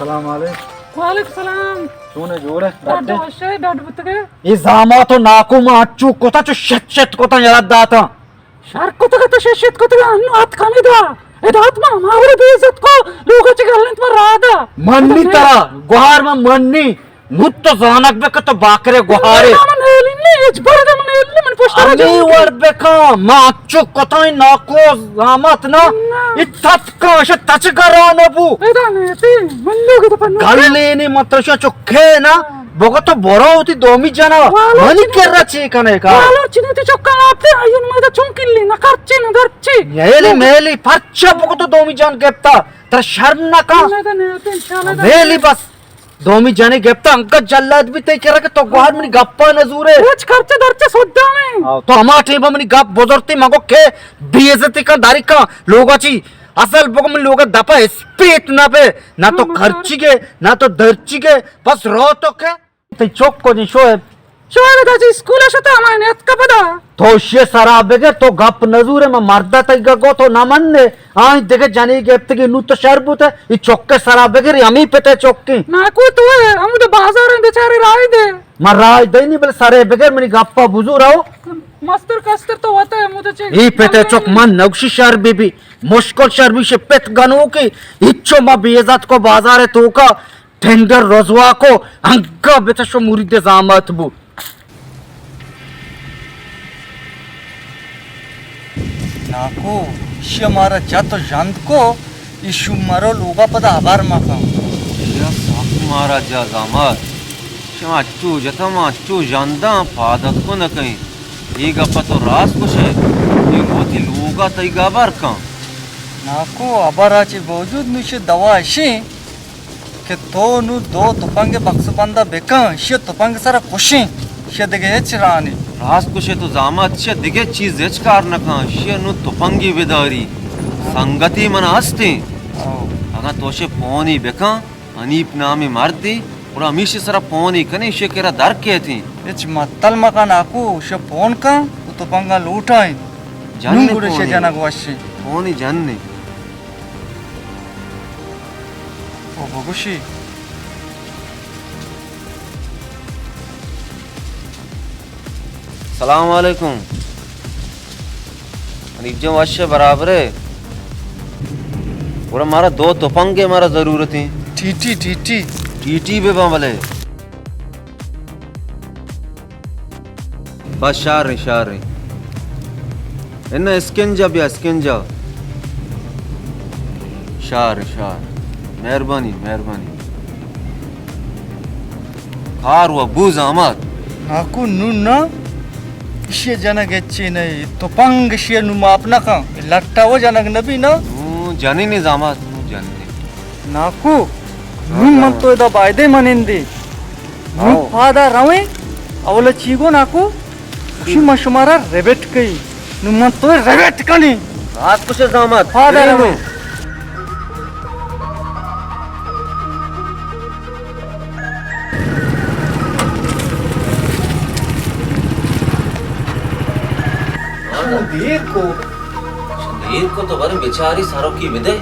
سلام علیکم۔ وعلیکم سلام۔ چون ئے، جوڑ ئے؟ ڈاڈ وش ئے، ڈاڈ بوتگ ئے؟ اے زامات ءُ ناکو ما انچو کتا چو شت شت کتا یلہ داتا۔ شر کتگ تو شت شت کتگ، انو ات کمی دا۔ ادا ات ما ماورے بے عزت کو، لوگا چہ گل انت ما رادا۔ منی ترا، گوہار ما منی۔ نو تو زانگ بہ کہ تو باکرے گوہارے۔ من ہیلی نی، ہچ بر من ہیلی نی، من پشت انی وڑ بکا، ما اچو کتائی ناکو زامات نا، ای تتکا اش تچ گران بو۔ ادا نیتی، من لوگ تو پنو۔ گلینی مترشا چکے نا، بگو تو برو تی دومی جنا، منی کرا چی کنے کا؟ والو چنی تی چکا آتے، ایون مدا چون کلی، نہ کرچی، نہ درچی۔ یلی میلی، پرچا بگو تو دومی جان گپتا، تر شرم نہ کا؟ میلی بس۔ دومی جنے گپتا انگت جلاد بی تئی کرا کہ تو گوہار منی گپا نزورے۔ ہچ خرچہ درچہ سودا نہیں۔ آو، تو ہما ٹیم منی گپ بزرتی مگو کہ بے عزتی کن داری کن لوگا چی۔ اصل بگو من لوگا دپا اسپیت نہ بے، نہ تو خرچی گے، نہ تو درچی گے، بس رو تو کہ۔ تئی چک کو جی شعیب۔ شعیب دا جی اسکول شتا ہمائیں نیت کا پدا۔ تو شی سرا بگر تو گپ نزورے، من مردا تئی گو تو نہ مننے۔ آئی دگہ جنی گپتگی نو تو شر بوتے، ای چکے سرا بگر، ای ہمی پتے چکی۔ ناکو تو ہے، ہمود بازار ہیں بیچارے رائی دے۔ ما رائی دے نی بل سرے بگر منی گپا بزور آو۔ مستر کستر تو وتا ہے، ہمود چے۔ ای پتے چک من نگشی شر بی بی، مشکل شر بی شی پت گنو کی، ہچو ما بے عزت کو بازار توکا۔ ٹینڈر رسوا کو، انگا بتشو مرید زامات بو۔ ناکو، ایشی مارا جت و ژند کو، ایشو مرو لوگا پدا ہبر مکن۔ ایشی سخت مارا جا زامات۔ شما چو جتا ما چو ژنداں پادت کو نہ کئیں۔ اے گپا تو راست گوشے، اے وتی لوگا تئی گبر کن۔ ناکو، ہبرا چہ باوجود نوشے دوا اشیں۔ کہ تو نوں دو تپنگ بکس بندا بکن، شی تپنگ سرا کشیں، شی دگہ ہچ راہ نی۔ راست گوشے تو زامات، شی دگہ چیز ہچ کار نہ کن، شی نوں تپنگی بداری۔ سنگتی من ہستیں۔ او۔ اگاں تو شی پونی بکن، حنیف نامی مردی، گڑا ہمیشی سرا پونی کنیں، شی کرا در کیتیں۔ ہچ متل مکن آکو، شی پون کن، تو تپنگا لوٹائیں۔ جن نوں گڑا شی پونی۔ جنگ وشیں۔ پونی جن نے۔ او بگوشی۔ سلام علیکم۔ حنیف جان وش ئے، برابر ئے؟ گڑا مارا دو تپنگ ئے مارا ضرورت ایں۔ T T, T T. T T بہ باں بلے۔ بس شاریں، شاریں۔ اناں اسکنجا بیا، اسکنجا۔ شاریں، شار۔ مہربانی، مہربانی۔ کار و بو زامات۔ ناکو نوں نا، اشی جنگ ہچی نہ، تپنگ اشی نوں ماپ نہ کن۔ لٹا و جنگ نہ بی نا۔ نوں جنی نی زامات، نوں جنی۔ ناکو، نوں من تو ادا بایدے منندی۔ نوں پادا رویں، اولا چی گو ناکو؟ گوشی ما شمارا ریبٹ کئی۔ نوں من تو ریبٹ کنی۔ راست گوشے زامات۔ پادا رویں۔ دیر کو۔ دیر کو تو برے بچاری سروکی بدے۔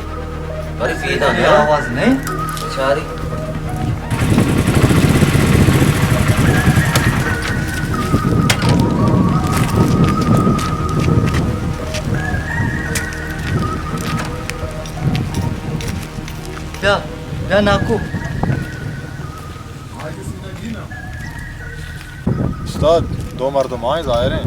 برے پیدا نہ۔ آواز نہیں۔ بچاری۔ بیا، بیا ناکو۔ استاد، دو مردم آئیں ظاہر ہیں۔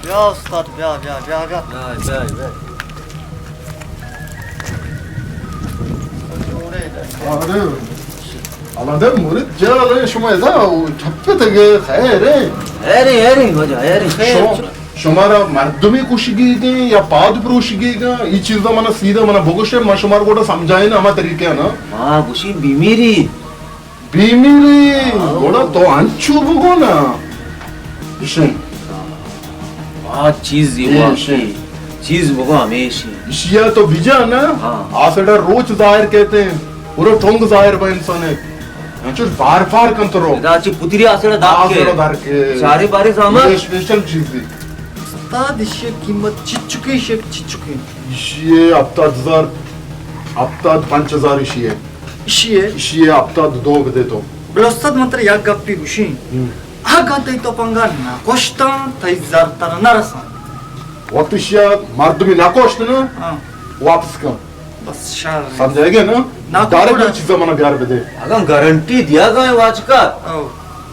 بیا استاد، بیا، بیا، بیا، بیا۔ بیا، بیا، بیا۔ ارے، اللہ دے مرید جان، شما ادا ٹھپتگ، خیر ہے؟ خیر ہے، خیر ہے، واجہ، خیر ہے۔ شما شمارا مردمے کشگیگ ایں یا پاد پروشگیگ ایں؟ ای چیزا منا سیدھا منا بگوشے، ما شمارا گوڑا سمجھائیں نا ہما طریقہ نا۔ ما گوشی بیمیری۔ بیمیری؟ ہاں۔ گوڑا تو انچو بگو نا۔ اشیں۔ آ چیز یہ واقعی۔ چیز بگو ہمیشی۔ اشیا تو بجا نا۔ ہاں۔ آسڑا روچ ظاہر کہتے ہیں۔ پورا ٹونگ ظاہر با انسان ہے۔ انچو بار بار کن تو رو۔ ادا چی پتری آسڑا دار کے۔ آسڑا دار کے۔ سارے بارے سامان۔ یہ اسپیشل چیز دی۔ استاد، اشی قیمت چچکے، اشی چچکے؟ اشی ہفتاد ہزار۔ ہپتاد پنچ ہزار ایشی ءِ۔ ایشی ءِ؟ ایشی ءِ ہپتاد دو بدے تو۔ بلے استاد، من ترا یک گپے گوشیں۔ ہم۔ اگاں تئی تپنگ ءَ نہ کشتاں، تئی زر ترا نہ رساں۔ وقت ایشی ءَ مردمے نہ کشت نا، ہاں۔ واپس کن۔ بس شر۔ سمجھائے گا نا؟ ناکو ڈائریکٹ گڑا۔ چیزا منا بیار بدے۔ اگاں گارنٹی دیاگا ایں واجکار۔ او۔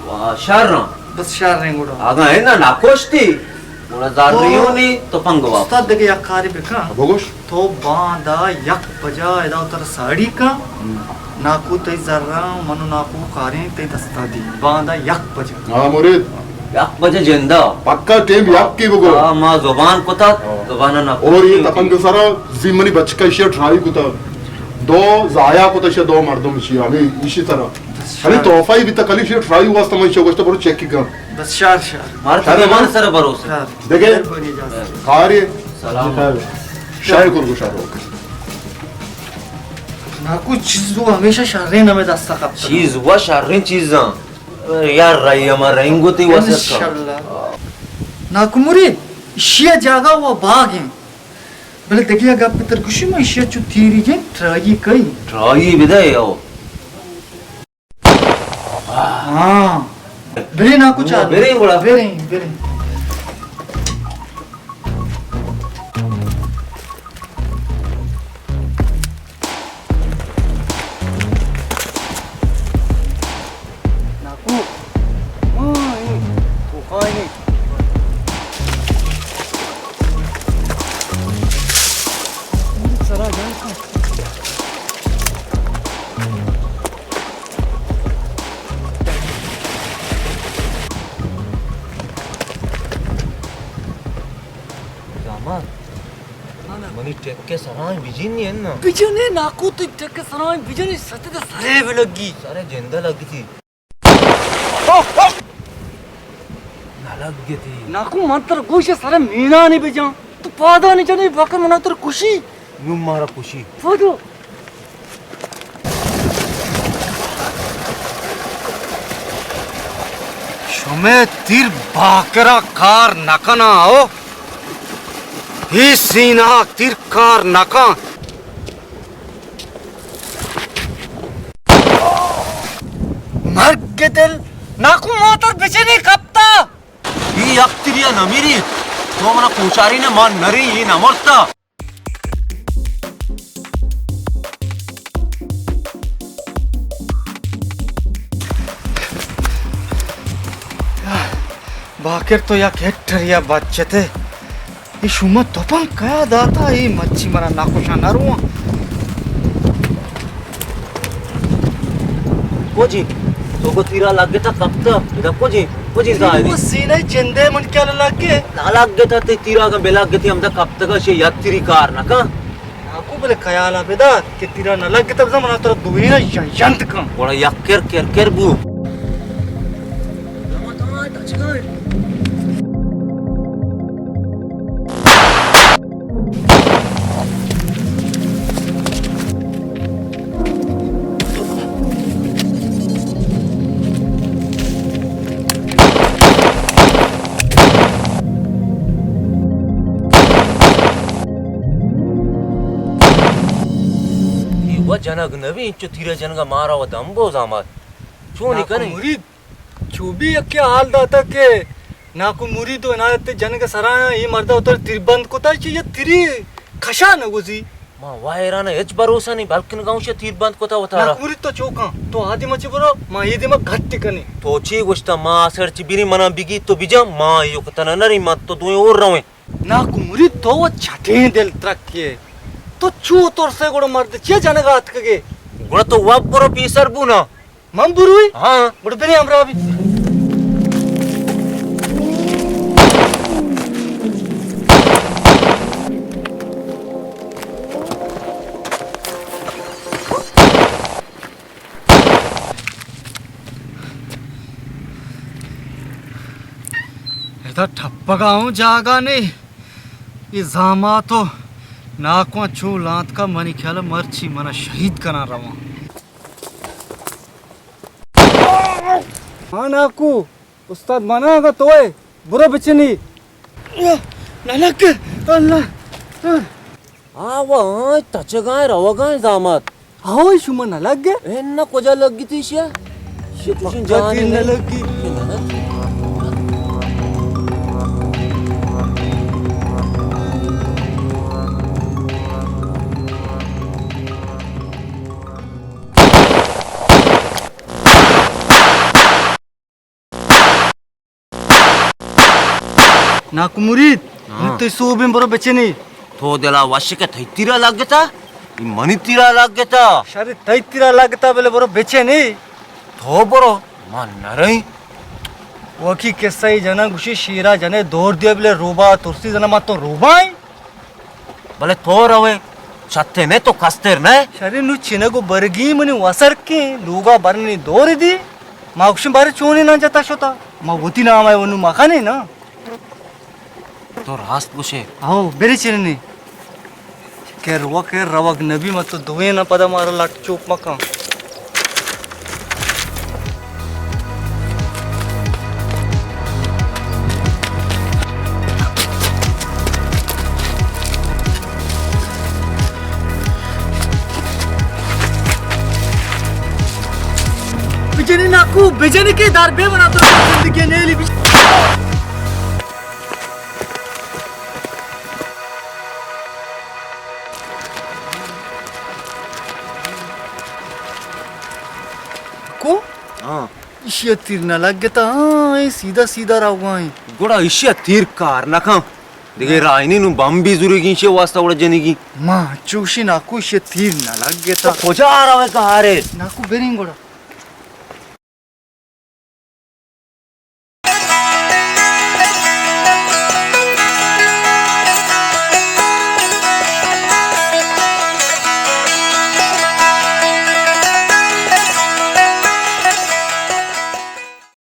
وا شر۔ بس شر ایں گڑا۔ اگاں اے نہ نہ کشتی، گڑا زر تو نیونی، تپنگ واپس۔ استاد دگہ یک کارے بکن۔ بگوش۔ تو باندا یک بجا ادا ترا ساڑی کن۔ ہم۔ ناکو تئی زراں، من و ناکو کاریں تئی دستا دی۔ باندا یک بجا۔ ہاں مرید۔ یک بجا جندا۔ پکا ٹیم یک کی بگو۔ ہاں، ما زبان کتا، ہاں۔ زبان نہ اور یہ کتی۔ تپنگ سرا زی منی بچکا ایشی ٹرائی کتا۔ دو ضائع کتا ایشی دو مردم ایشی، ہمیں ایشی طرح۔ ہمیں تحفہ ہی بیتا کلی ایشی ٹرائی واسطہ من ایشی گوشتا برو چیک کی کن۔ بس شر، شر۔ مارا شر تو زبان نا؟ سر بھروسہ۔ شر۔ دیکھے؟ مہربانی جان۔ کاری؟ سلام۔ شاید کر گو شر، اوکے۔ ناکو چیز و ہمیشہ شریں نمے دستا کپتا۔ چیز و شریں چیزاں۔ یار رہی ہما رنگ ہوتی واسطہ۔ انشاءاللہ۔ ناکو مرید، ایشی ءِ جاگہ و باغ ہیں۔ بلے دگہ گپ تر گوشی، ما ایشی ءَ چو تیری جن ٹرائی کئی۔ ٹرائی بدے او۔ ہاں۔ برے ناکو چار۔ برے گڑا۔ برے، برے۔ ناکو۔ ہاں، اے۔ تو خواہی۔ سرا جان کا۔ زاما، منی ٹک ءِ سرائیں بجنی اناں۔ بجنے ناکو، تئی ٹک ءِ سرائیں بجنے، ستے سرے بلگی۔ سرے جندہ لگتی۔ نہ لگتی۔ ناکو من ترا گوش سرے مینانی بجان۔ تو پادانی جنے بکر منا تر کشی۔ نوں مارا کشی۔ پادو۔ شمے تیر باکرا کار نہ کناں ہو۔ ہی سینہ تیر کار نہ کن۔ مرگ دل، ناکو ماتر بچنے کپتا۔ ای یک تیریا نمیری۔ تو منا کوچاری نے مان نری، ای نمرتا۔ باکر تو یک ہیٹریا بچتے۔ اے شما تپنگ کیا داتا؟ اے مرچی منا ناکوشاں نہ رواں۔ کجی؟ تو کو تیرا لگتا کپتا۔ ادا کجی؟ کجی زاہدی؟ وہ سینہ جندے من کیا لگے؟ نہ لگتا تے تیرا کا بلا گتی ہم دا کپتا کا شے یاد تیری کار نہ کا۔ ناکو بلے خیالا بدار کہ تیرا نہ لگتا بزا منا ترا دوینا ینت کن۔ بڑا یک کر کر کر بو۔ اے و جنگ نبی، انچو تیرے جنگا مارا و دمبو زامات۔ چونی ناکو کنی؟ مرید، چو بی یکے حال داتا کہ ناکو مرید و عنایت جنگ سرایاں، اے مردا اتر تیر بند کتا، چی یہ تیری کشا نگوزی۔ ما وا ایران ہچ بھروسہ نہیں، بلکن گاؤں شے تیر بند کتا وتارا۔ ناکو مرید تو چوکاں، تو آدی مچی برو، ما یہ دیما گھٹ کنی۔ تو چی گوشتا، ما آسر چی بیری منا بگی تو بجا، ما یو کتنا نری، ما تو دوئیں اور رویں۔ ناکو مرید تو و چھٹیں دل ترکے۔ تو چو ترسے گڑا مرد چیا جنگا اتکگے؟ گڑا تو واب برو پیسر بونا۔ من بروئی؟ ہاں۔ گڑا برے ہمراہ بی۔ ادا ٹپگا ہوں جاگہ نے۔ اے زامات و ناکواں چو لانت کا، منی خیال مرچی منا شہید کنا رواں۔ ہاں ناکو، استاد منا اگا توئے، برو بچنی۔ نہ لگ، اللہ۔ آ، وہ آں، تچگاں، روگاں زامات۔ ہاؤ، شما نہ لگے؟ اے نہ، کجا لگی تھی شیا؟ شیا تو شن جانے نہ لگی۔ ناکو مرید، ہاں۔ نوں تئی سوبیں برو بچنے۔ تو دلا وش کہ تئی تیرا لگتا، ای منی تیرا لگتا۔ شر تئی تیرا لگتا، بلے برو بچنے۔ تو برو، ما نریں۔ وکی قصہ ای جنا گوشی شیرا جنے دور دیا بلے روبا ترسی جنا ما تو روبائیں۔ بلے تو روے، چتے نے تو کستر نے۔ شری نوں چنگ و برگی منی وسر کے لوگا برنی دور دی۔ ما گوشن بارے چونی نہ جتا شتا۔ ما وتی نام ہے ونو مخنے نا۔ تو راست گوشے۔ ہاؤ، بری چننی۔ کہ روک روگ نبی مت دوین پدا مارا لٹ چوپ مکن۔ بجنی ناکو، بجنی کہ در بے بنا تو زندگی نیلی بج-، کو؟ ہاں۔ ایشی ء تیر نہ لگتا، ہاں، اے سیدھا سیدھا روگا ایں۔ گڑا ایشی ء تیر کار نہ کن۔ دگہ راہ نی، نوں بم بھی زورگی ایشی واسطہ وڑا جنگی۔ ما چوشی ناکو ایشی ء تیر نہ لگتا۔ تو کجا آ روے گارے؟ ناکو بریں گڑا۔